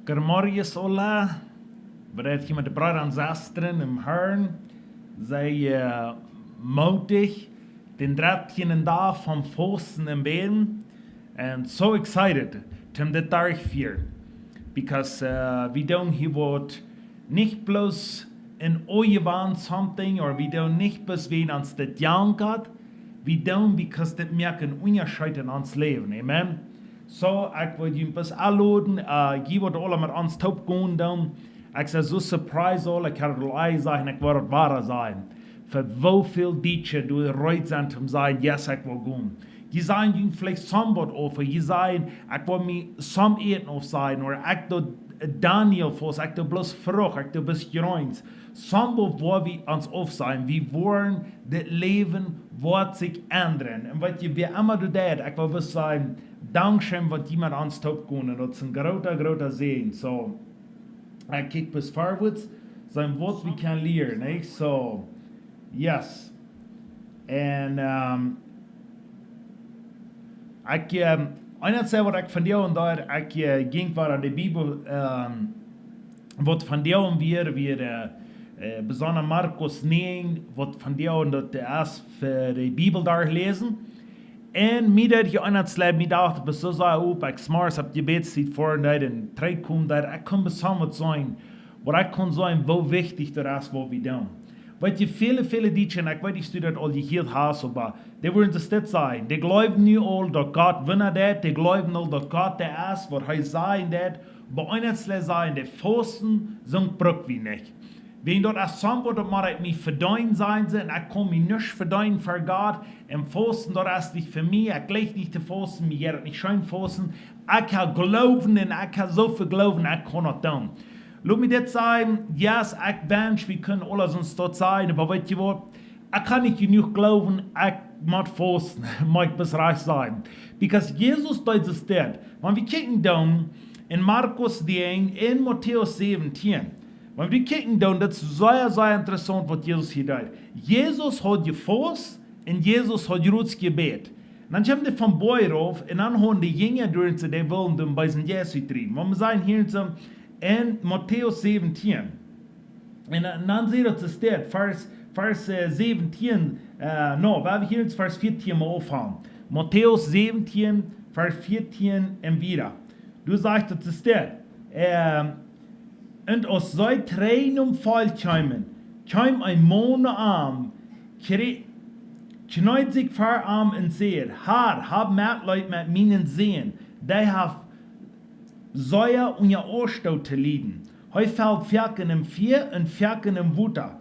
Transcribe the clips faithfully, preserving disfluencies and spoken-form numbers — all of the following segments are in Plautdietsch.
Goodemorjes aula. Wie sent hia met de Breeda un Sestren em Harn. Sent, äh, mootich, dän dartieenden Dach vom Fausten un Bäden. And so excited toom dit derchfieren. Because, äh, wie doonen hia waut nich bloos een Ojewan something, or wie doonen nich bloos wäajen ons dit jankat. Wie doonen because dit moakt een Unjascheet en ons Läwen. Amen. So, ekj well junt bloos enloden, äh, jie waut aula met ons toop gonen doonen. Ekj sie soo surprised aul, ekj haud aul jesajcht, ekj woa daut wada sajen. Fa woo väl Dietsche doa reed sent toom sajen, yes, ekj well gonen. Jie sajen junt veleicht somewhat auf, jie sajen, ekj woa mie some Äten aufsajen, or ekj doo Daniel Fast, ekj doo bloos Frucht, ekj doo bloos Jreens. Somewhat woa wie ons aufsajen, wie woaren dit Läwen woat sikj endren. Un waut jie, wäa emma doa deit, ekj well bloos sajen, dankscheen waut jie met ons toop gonen. Daut es een groota, groota Säajen. So, ekj kjikj bloos forwards, seenen waut wie kjennen lieren, nich? So, yes. Un, ähm, ekj, ähm, eent waut ekj vondoag deed, ekj, äh, jinkj wada de Bibel, ähm, waut vondoag wia, wia, äh, äh, besonda Markus näajen, waut vondoag daut es fa de Bibel doa läsen. Un mie deed hia eent, mie docht, ekj sie soo sea opp, ekj zemorjes opp Jebädstiet foaren deed un trigjkomen deed, ekj kunn besonda waut seenen, waut ekj kunn seenen, woo wichtich daut es, waut wie doonen. Weet jie, väle, väle Dietsche, un ekj weet nich, aus du daut aul jehieet hast, oba dee wudden daut dit sajen. Dee jleewen nu aul, daut Gott Wunda deit, dee jleewen aul, daut Gott dee es, waut hee sajen deit, oba eent sajen, dee Fausten, soo bruck wie nich. Wäajen daut es something, daut mott ekj mie vedeenen, sajen see, un ekj kaun mie nuscht vedeenen fa Gott. Un Fausten, daut es nich fa mie, ekj jlikj nich to fausten, mie jeit daut nich scheen fausten. Ekj hab Gloowen un ekj hab soo väl Gloowen, ekj kaun daut doonen. Lot mie dit sajen, yes, ekj wensch, wie kunnen aula ons daut sajen, oba weet jie waut? Ekj hab nich jenuach Gloowen, ekj mott fausten, mott ekj bloos rajcht sajen. Because Jesus deed daut dit. Wan wie kjikjen dan en Markus dee un en Matäus säwentieen, wan wie kjikjen dan, daut es sea, sea interessaunt, waut Jesus hia deed. Jesus haud jefaust un Jesus haud jrod jebät. Un dan kjeem hee vom Boajch rauf un dan hauden de Jinja doa, dee wullen dän beesen Jeist utdriewen. Wan wie seenen hia en, en Matäus säwentieen. Un, äh, dan sajcht daut, daut steit, Varsch, Varsch, äh, säwentieen, äh, no, wie haben hia en Varsch vieetieen mol aunjefongen. Matäus säwentieen, Varsch vieetieen un wieda. Doa sajcht daut, daut steit, ähm, un aus see trigj nom Volkj kjeemen, kjeem een Maun no am, kjri-, kjneed sikj ver am un säd: "Herr, hab Metleet met mienen Sän, dee haft sea unja Oastoot to lieden. Hee felt foaken em Fia un foaken em Wota.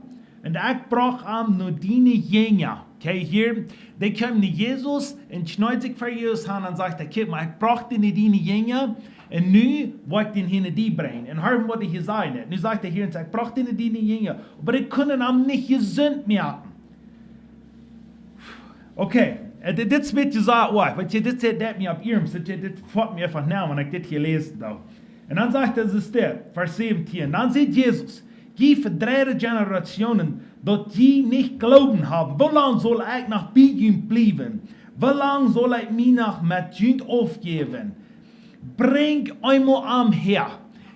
Un ekj brocht am no diene Jinja." Okay, hia, dee kjeem no Jesus un kjneed sikj ver Jesus aun un sajcht: "Kjikj mol, ekj brocht dän no diene Jinja, un nu well ekj dän hia no die brinjen." Un hia woat hee sajen, nu sajcht hee hia, un sajcht: "Ekj brocht dän no diene Jinja, oba dee kunnen am nich jesunt moaken." Okay, äh, dit, dit es een bät soo, oh, weet jie, dit sajcht, daut mie opp iernst, dit, dit foat mie eefach no, wan ekj dit hia läsen doo. Un dan sajcht hee, daut steit, Varsch säwentieen, dan säd Jesus: "Jie vedreide Generationen, daut jie nich Gloowen haben, woo lang saul ekj noch bie junt bliewen? Woo lang saul ekj mie noch met junt aufjäwen? Brinjt am mol häa."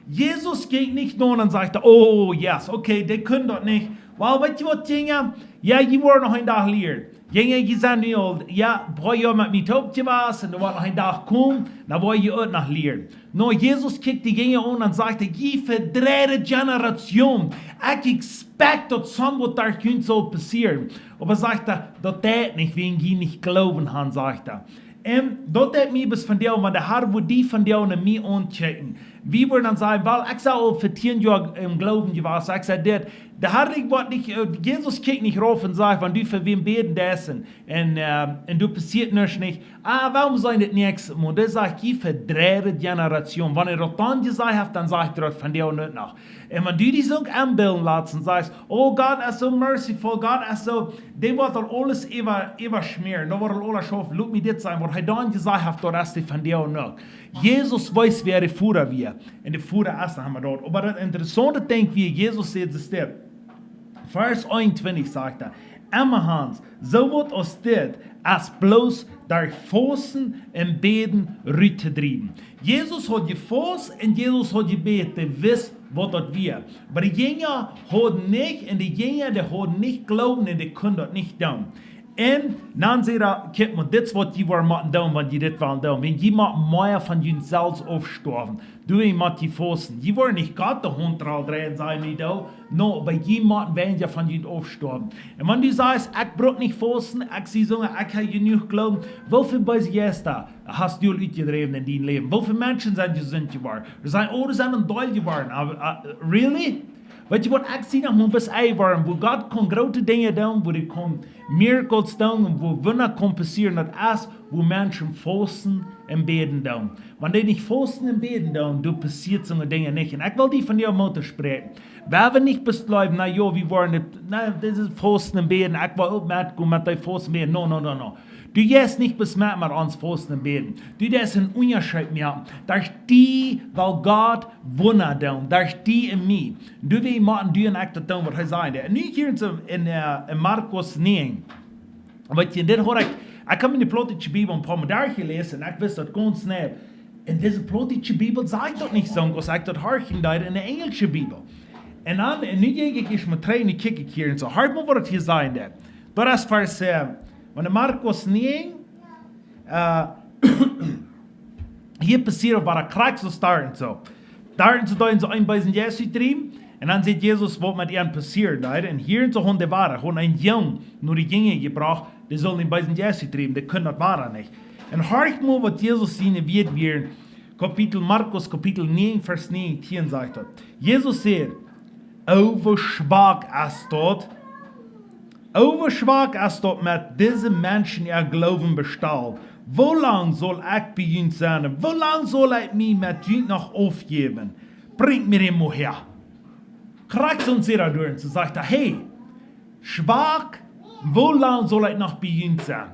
Jesus jinkj nich no un sajcht: "Oh, yes, okay, dee kunnen daut nich." Well, weet jie waut, Jinja? Jo, jie woaren noch een Dach lieren. Jinja, jie sent nu aul, jo, een poa Joa met mie toop jewast, un doa woat noch een Dach komen, dan woa jie uk noch lieren. No, Jesus kjikjt de Jinja aun un sajcht: "Jie vedreide Generation, ekj expect daut somewhat doa junt saul passieren." Oba sajcht hee, daut deit nich, wäajen jie nich Gloowen haben, sajcht hee. Un daut deit mie bie vondoag, wan de Herr woat die vondoag no mie aunkjikjen, wie wudden dan sajen: "Well, ekj sie aul fa tieen Joa em Gloowen jewast." Ekj saj dit, de Herr, ekj woa nich, äh, Jesus kjikjt nich rauf un sajcht, wan du fa wäm bäden deist un, un, äh, un doa passieet nuscht nich. Ah, wuarom sent dit nich so? Dee sajcht: "Jie vedreide Generation." Wan hee daut dan jesajcht haft, dan sajcht hee daut vondoag uk noch. Un wan du die soo aunbillen latst un sajchst: "Oh, Gott es soo merciful, Gott es soo," dee woat aul aules äwa-, äwaschmäaren, dee woat aul aules schaufen. Lot mie dit sajen, waut hee dan jesajcht haft, daut es dee vondoag uk. Jesus weet, wäa de Voda wia. Un de Voda es noch emma doa. Oba daut interessaunte Dinkj wia, Jesus sajcht, daut steit, Varsch eenuntwintich sajcht hee: Emma Hans, soo waut aus dit es bloos derch Fausten un Bäden rut to driewen. Jesus haud jefaust un Jesus haud jebät, dee wist waut daut wia. Oba de Jinja hauden nich, un de Jinja, dee hauden nich Gloowen un dee kunnen daut nich doonen. Un dan säd hee: "Kjikj mol, dit es waut jie woaren motten doonen, wan jie dit wellen doonen. Wan jie motten mea von junt selfst aufstoawen, dan mott jie fausten. Jie woaren nich Gott de Haunt drauldreien, saj mie doa. No, oba jie motten weinja von junt aufstoawen." Un wan du sajst: "Ekj bruck nich fausten, ekj sie soo, ekj hab jenuach Gloowen." Woo väl beese Jeista hast du aul utjedräwen en dien Läwen? Woo väl Menschen sent jesunt jeworden? Dee sajen: "Oh, dee sent een Deel jeworden." Oba, uh, really? Weetst du waut, ekj sie noch mau bat hia jeworden, wua Gott kaun groote Dinja doonen, wua hee kaun miracles doonen un wua Wunda kaun passieren, daut es, wua Menschen fausten un bäden doonen. Wan dee nich fausten un bäden doonen, dan passieet soone Dinja nich. Un ekj well die von dee Moot toospräakjen. Wie haben nich bloos jleewen, na jo, wie woaren dit, na, dit es fausten un bäden, ekj well uk metgonen met dee fausten un bäden. No, no, no, no. Du jeist nich bloos met, met ons fausten un bäden. Du deist een Unjascheet moaken. Derch die well Gott Wunda doonen. Derch die un mie. Du, wie motten, du un ekj daut doonen, waut hee säd. Un nu hia en, en, uh, en Markus näajen. Weetst du, dit haud ekj, ekj hab miene plautdietsche Bibel een poa Mol derchjeläst un ekj wist daut gaunz nau. En dise plautdietsche Bibel sajcht daut nich soo, aus ekj daut horchen deed en de enjelsche Bibel. Un dan, un nu denkj ekj, ekj mott trigj, nu kjikj ekj hia un soo. Hia mott waut hee säd. Daut es Varsch, uh, wan de Markus näajen, uh, hia passieet waut, krakjt soo doa un soo. Doa un soo deeden see een beesen Jeist utdriewen. Un dan sajcht Jesus, waut met an passieet, right? Un hia en soo hauden dee wada, hauden een Jung no de Jinja jebrocht, dee sull dän beesen Jeist utdriewen, dee kunnen daut wada nich. Un horch mol, waut Jesus siene Wieed wieren, Kapitel Markus, Kapitel näajen, Varsch näajen, sajcht daut. Jesus säd: "O, woo schwak es daut! O, woo schwak es daut met dise Menschen äa Gloowen bestalt! Woo lang saul ekj bie junt sennen? Woo lang saul ekj mie met junt noch aufjäwen? Brinjt mie dän mol häa." Krakjt soo säd hee doa un soo sajcht hee: "Hey, schwak, woo lang saul ekj noch bie junt sennen?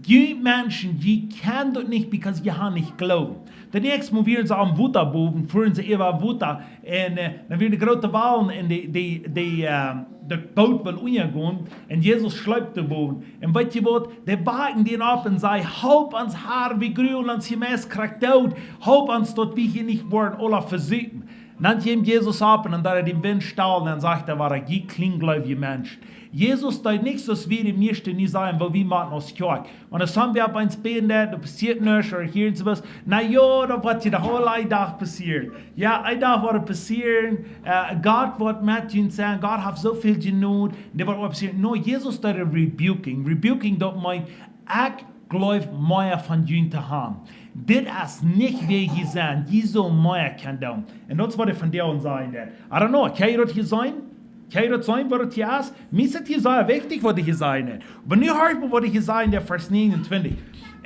Jie Menschen, jie kjennen daut nich, because jie haben nich Gloowen." Daut näakjste Mol wieren see aum Wota bowen, fuaren see äwa Wota, un, uh, dan wieren de groote Walen un de, de, de, uh, daut Boot wull unjagonen, un Jesus schleep doa bowen. Un weetst du waut? Dee wakjten dän opp un säden: "Halp ons, Herr, wie grulen ons hia meist krakjt doot. Halp ons, daut wie hia nich woaren aula vesupen." Dan kjeem Jesus opp un dan deed hee dän Wint stellen un dan sajcht hee: "Waut een kjlienjleewja Mensch." Jesus deed nich soo aus wie de mieeschte nu sajen, waut wie motten aus Kjoakj. Wan et soms opp eemol bäden deit, daut passieet nuscht, ooda hia un soo waut. Na jo, daut woat je de hele Dach passieren. Jo, een Dach woat et passieren. Uh, Gott woat met junt sennen. Gott haft soo väl Jnod. Daut woat passieren. No, Jesus deed rebuking. Rebuking, daut meent, ekj jleew mea von junt to haben. Dit es nich wäa jie sent. Jie sellen mea kjennen doonen. Un daut es waut hee von die aun sajen deit. I don't know, kjenn jie daut hia seenen? Kjenn jie daut seenen, waut hee hia sajcht? Mie es et hia sea wichtich, waut hee hia sajcht. Oba nu horch mol, waut hee hia sajcht, Varsch näajenuntwintich.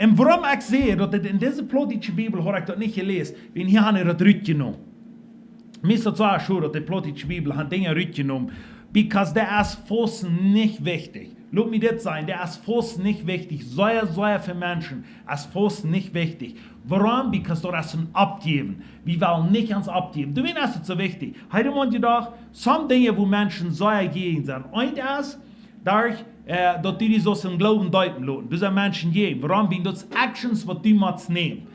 Un wuarom ekj saj, daut et en dise plautdietsche Bibel, haud ekj daut nich jeläsen, wiels hia haben see daut rutjenomen. Mie es et sea schod, daut de plautdietsche Bibel haft Dinja rutjenomen, because doa es Fausten nich wichtich. Lot mie dit sajen, doa es Fausten nich wichtich. Sea, sea väl Menschen es Fausten nich wichtich. Wuarom? Because daut es een Oppjäwen. Wie wellen nich ons oppjäwen. Doawäajen es et soo wichtich. Hee, de Maun, dee docht, somm Dinja, wua Menschen sea jäajen sent. Eent es, derch, uh, daut du die sust em Gloowen deepen loten. Doa sent Menschen jäajen. Wuarom? Wiels daut es actions, waut du motst nämen.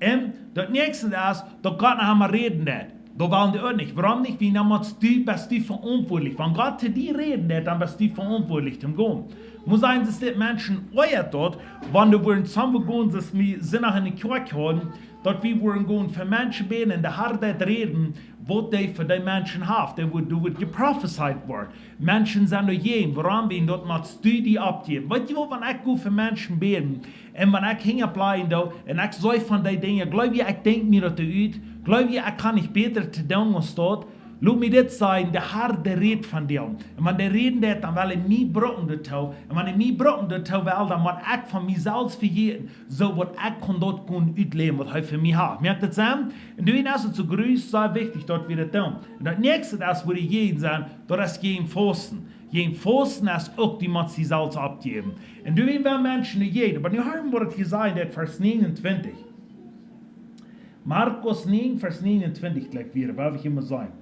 Un daut näakjste es, daut Gott noch emol räden deit. Daut wellen dee uk nich. Wuarom nich? Wiels dan motst du, best du veauntwuatlich. Wan Gott to die räden deit, dan best du veauntwuatlich toom gonen. Mott sennen, daut dit Menschen oajat daut, wan dee wudden soogoa gonen, soo aus wie Sindach en de Kjoakj hauden, daut wie wudden gonen fa Menschen bäden un de Herr deit räden, waut hee fa dee Menschen haft. Dee wudd, dee wudd jeprofezeit woaren. Menschen sent doa jäajen, wuarom? Wiels daut motst du die oppjäwen. Weetst du waut, wan ekj go fa Menschen bäden, un wan ekj hinjapleien doo, un ekj saj von dee Dinja, jleew jie, ekj denkj mie daut ut, jleew jie, ekj kaun nich bäta to doonen aus daut, lot mie dit sajen, de Herr, dee rät von die. Un wan dee räden deit, dan well hee mie brucken doatoo. Un wan hee mie brucken doatoo well, dan mott ekj von mie selfst vejäten, soo daut ekj kaun daut gonen utläwen, waut hee fa mie haft. Moakt daut Senn? Un doawäajen es et soo groot, soo wichtich, daut wie daut doonen. Un daut näakjste es, wua dee jäajen sent, daut es jäajen Fausten. Jäajen Fausten es uk, du motst die selfst oppjäwen. Un doawäajen wellen Menschen nich jäajen. Oba nu horch mol, waut hee hia sajcht, Varsch näajenuntwintich. Markus näajen, Varsch näajenuntwintich, jlikj wada, woa wie hia mol sennen.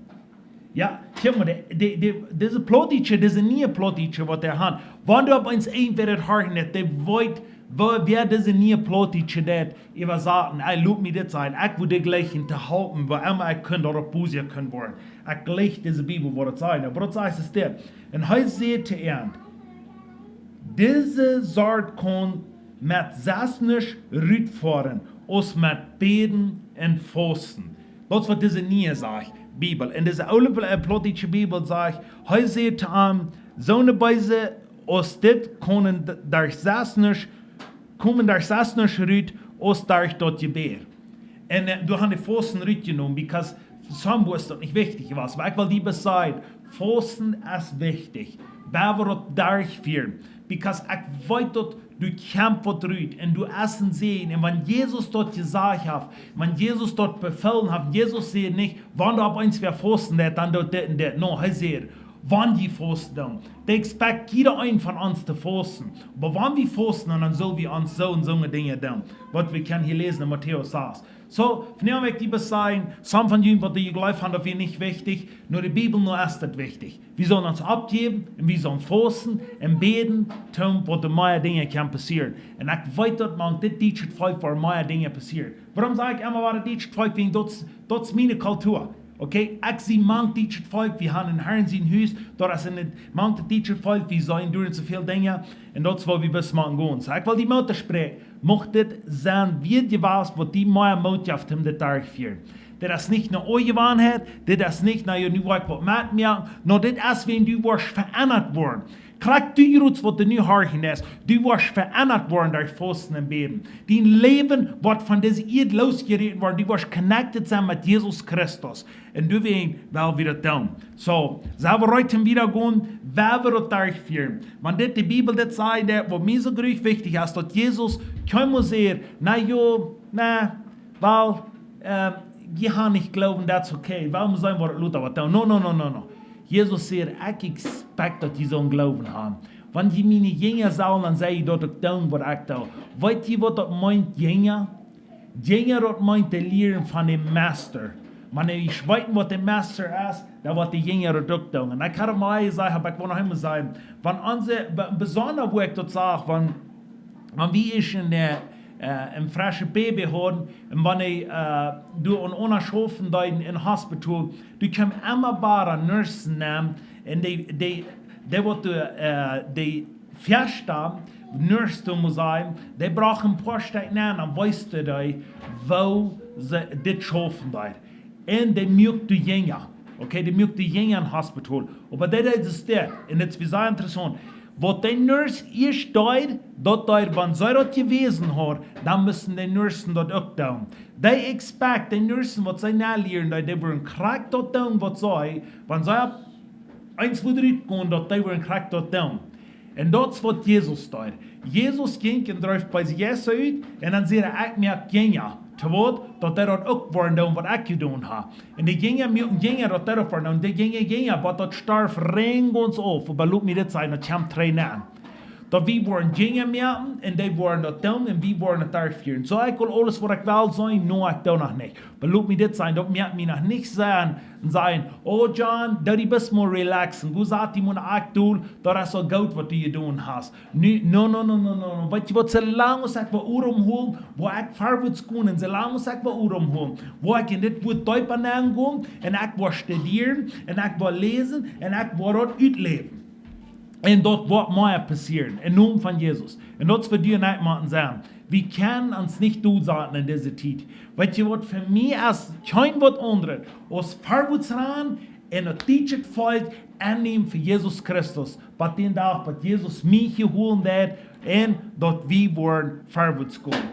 Jo, Kjikj mol, de, de, de, dise Plautdietsche, dise niee Plautdietsche, waut dee han. Wan du opp eent irjentwäa daut horchen deist, dee weet, woo, wäa dise niee Plautdietsche deit äwasaten. Ey, lot mie dit sajen. Ekj wudd die jleichen to halpen, woo emma ekj kunn, daut opp Busia kunn woaren. Ekj jleich dise Bibel, waut daut sajcht. Oba daut sajcht es dit. Un hee säd to an: Dise Sort kaun met sestnuscht rutfoaren, aus met bäden un fausten. Daut es waut dise niee sajcht, Bibel. Un dise oole Pl-, äh, Plautdietsche Bibel sajcht, hee säd to an: Soone Beese aus dit kunnen d-, derch sestnuscht, komen derch sestnuscht rut, aus derch daut Jebäd. Un, äh, doa han dee Fausten rutjenomen, because some wudd daut nich wichtich sennen. Oba ekj well die bloos sajen, Fausten es wichtich. Wan wie daut derchfieren. Because ekj weet daut doa kjemt waut rut un doa es een Säajen. Un wan Jesus daut jesajcht haft, wan Jesus daut befälen haft, Jesus sajcht nich, wan du opp eent wäa fausten deist, dan doot dit un dit. No, hee sajcht, wan jie fausten doonen. Dee expect jieda een von ons to fausten. Oba wan wie fausten, dan sell wie ons soo un soone Dinja doonen. Waut wie kjennen hia läsen en Matäus sas. So, vondoag well ekj die bloos sajen, some von junt waut jie jejleeft han, daut wia nich wichtich, no de Bibel, no es daut wichtich. Wie sellen ons oppjäwen un wie sellen fausten un bäden, toom waut doa mea Dinja kjennen passieren. Un ekj weet daut mank dit dietschet Volkj woaren mea Dinja passieren. Wuarom saj ekj emma wada dietschet Volkj? Wäajen daut, daut es miene Kultua. Okay, ekj sie mank dietschet Volkj, wie han een Herrn sien Hus, daut es en daut mank daut dietschet Volkj, wie seenen doa soo väl Dinja, un daut es wua wie bloos motten gonen. So, ekj well die Moot toospräakjen, mucht dit sennen, wia jewast, waut die mea Moot jeft, om dit derchfieren. Dit es nich ne oole Jewanheit, dit es nich, na jo, nu well ekj waut met mie, no, dit es, wan du woascht veendat woaren. Krakjt du jrods waut du nu horchen deist, du woascht veendat woaren derch fausten un bäden. Dien Läwen woat von dise Ieed losjeräten woaren, du woascht connected sennen met Jesus Christus. Un doawäajen well wie daut doonen. So, sell wie reed wieda gonen, well wie daut derchfieren. Wan dit de Bibel dit sajcht, daut waut mie soo jreslich wichtich es, daut Jesus kjeenmol säd, na jo, na, well, äh, jie han nich Gloowen, that's okay. Wuarom sell wie daut lota waut doonen? No, no, no, no, no. Jesus säd, ekj expect daut jie soon Gloowen han. Wan jie miene Jinja sellen, dan sell jie daut uk doonen waut ekj doo. Weet jie waut daut meent, Jinja? Jinja, daut meent to lieren von dän Meister. Wan jie weeten waut de Meister es, dan woat de Jinja daut uk doonen. Un ekj haud mol jesajcht, oba ekj well noch eemol sajen, wan onse, be-, besonda wua ekj daut sach, wan, wan wie ieescht en de, äh, een fresche Baby hauden, un wan dee, äh, doa aun, aun schaufen deeden em Hospital, doa kjeemen emma wada Nursen aun, un dee, dee, dee waut doa, äh, dee Fäastaund, Nurse, doa mott sennen, dee brochten een poa Stekj nenn, dan wees dee, woo see dit schaufen deed. Un dee muak doa Jinja. Okay, dee muak doa Jinja em Hospital. Oba dee deed daut, un daut es sea interessaunt. Waut dee Nurse ieescht deed, daut deed, wan see daut jewäsen haud, dan musten dee Nursen daut uk doonen. Dee expect, dee Nursen waut see nu lieren, dee, dee wudden krakjt daut doonen waut see, wan see opp eent wudden rutgonen, daut dee wudden krakjt daut doonen. Un daut es waut Jesus deed. Jesus jinkj un dreef beese Jeista ut, un dan säd hee, ekj moak Jinja. To waut? Daut dee daut uk wudden doonen waut ekj jedonen hab. Un dee Jinja, dee Jinja, daut dee daut wudden doonen, dee Jinja, Jinja, waut daut storf rein gaunz auf. Oba lot mie dit sajen, daut kjemt trigj nenn. Daut wie wudden Jinja moaken, un dee wudden daut doonen, un wie wudden daut derchfieren. So ekj well aules waut ekj well sajen, no, ekj doo noch nich. Oba lot mie dit sajen, daut moakt mie noch nich sennen, un sajen, oh John, doo die bloos mol relaxen, go sat die mol acht Uhr, daut es aul goot waut du jedonen hast. Nu, no, no, no, no, no, no. Weetst du waut, soo lang aus ekj woa Odem holen, woa ekj verwoats gonen, un soo lang aus ekj woa Odem holen, woa ekj en dit Wuat deepa nenn gonen, un ekj woa studieren, un ekj woa läsen, un ekj woa daut utläwen. Un daut woat mea passieren, em Nomen von Jesus. Un daut es waut du un ekj motten sennen. Wie kjennen ons nich dol saten en dise Tiet. Weetst du waut, fa mie es kjeen waut aundret aus verwoats rannen un daut dietschet Volkj aunnämen fa Jesus Christus. Bat dän Dach, bat Jesus mie hia holen woat, un daut wie woaren verwoats gonen.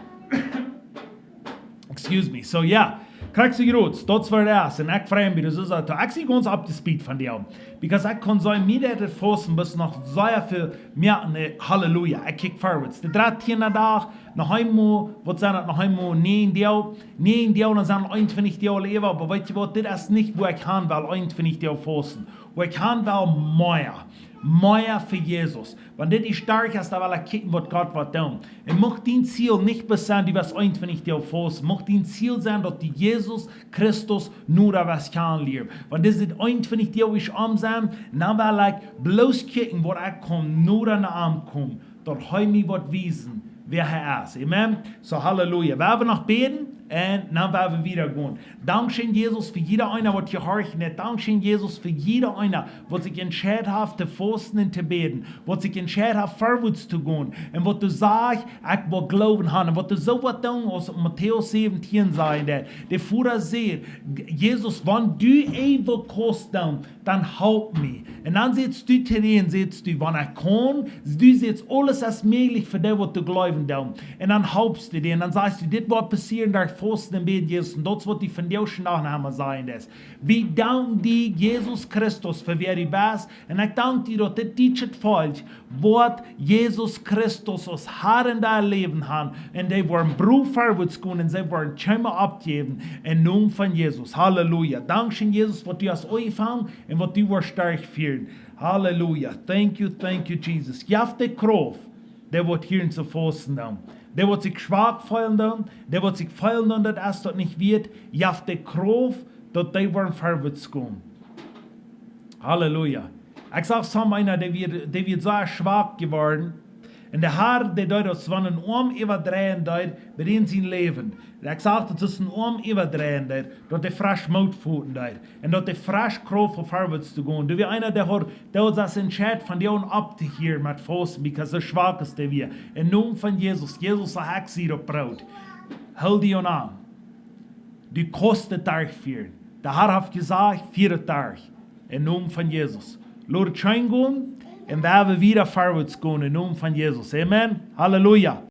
Excuse me. So, jo. Krakjt soo jrod, daut es waut daut es. Un ekj frei mie, daut es, ekj sie gaunz up to speed von die. Because ekj kunn seenen, mie deed daut Fausten bloos noch sea väl mea, ne, Halleluja. Ekj kjikj verwoats. De dartieen Dach, noch eemol, waut sent daut, noch eemol näajen Doag, näajen Doag, dan sent eenuntwintich Doag äwa, oba weetst du waut, dit es nich wua ekj han well, eenuntwintich Doag fausten. Wie kjennen wel mea. Mea fa Jesus. Wan dit nich stoakj es, dan well ekj kjikjen, waut Gott woat doonen. Un mucht dien Ziel nich bloos sennen, du woascht eenuntwintich Doag fausten. Mucht dien Ziel sennen, daut du Jesus Christus noda woascht kjanen lieren. Wan dise eenuntwintich Doag om sent, dan well ekj bloos kjikjen, wua ekj kaun noda no am komen. Daut hee mie woat wiesen, wäa hee es. Amen. Soo, Halleluja. Wie woaren noch bäden un dan woaren wie wieda gonen. Dankscheen, Jesus, fa jieda eena, waut jehorcht haft. Dankscheen, Jesus, fa jieda eena, waut sikj entscheit haft to fausten un to bäden. Waut sikj entscheit haft, verwoats to gonen. Un waut du sajchst, ekj well Gloowen haben. Un waut du soo waut doonen, aus Matäus säwentieen sajcht, daut de Voda säd: Jesus, wan du eent kaust doonen, dan help mie. Un dan sajchst du to am, sajchst du, wan ekj kaun, du sajchst, aules es mäajlich fa dee, waut doonen jleewen. Un dan helpst du dee. Un dan sajchst du, dit woat passieren, daut ekj fausten un bäden, Jesus. Un daut es, waut du vondoag dän Dach noch emol sajen deist. Wie danken die, Jesus Christus, fa wäa du best. Un ekj dank die, daut dit Tiet woat, woat Jesus Christus aus Har en äa Läwen haben. Un dee woaren Broof verwoats gonen un see woaren kjeenmol oppjäwen. Em Nomen von Jesus. Halleluja. Dankscheen, Jesus, waut du hast aunjefongen un waut du woascht derchfieren. Halleluja. Thank you, thank you, Jesus. Jeff de Krauft, dee waut hia en soo fausten doonen. Dee waut sikj schwak feelen doonen, dee waut sikj feelen doonen, daut es daut nich wieet. Jeff de Krauft, daut dee woaren verwoats gonen. Halleluja. Ekj sach soo eena, dee wia, dee wia soo schwak jeworden. Un de Har, dee deed daut, aus wan een Oam äwadreien deed, bie dän sien Läwen. Un ekj sach, daut es een Oam äwadreien deed, daut dee fresch Moot foten deed. Un daut dee fresch Krauft haud, verwoats to gonen. Doa wia eena, dee haud, dee haud sikj entscheit, vondoag opptohieren met fausten, because soo schwak aus dee wia. Em Nomen von Jesus, Jesus, saj ekj, sie daut Broot. Hool die aun. Du kaust daut derchfieren. De Har haft jesajcht, fia daut derch. Em Nomen von Jesus. Lot et scheen gonen un wie woaren wieda verwoats gonen em Nomen von Jesus. Amen. Halleluja.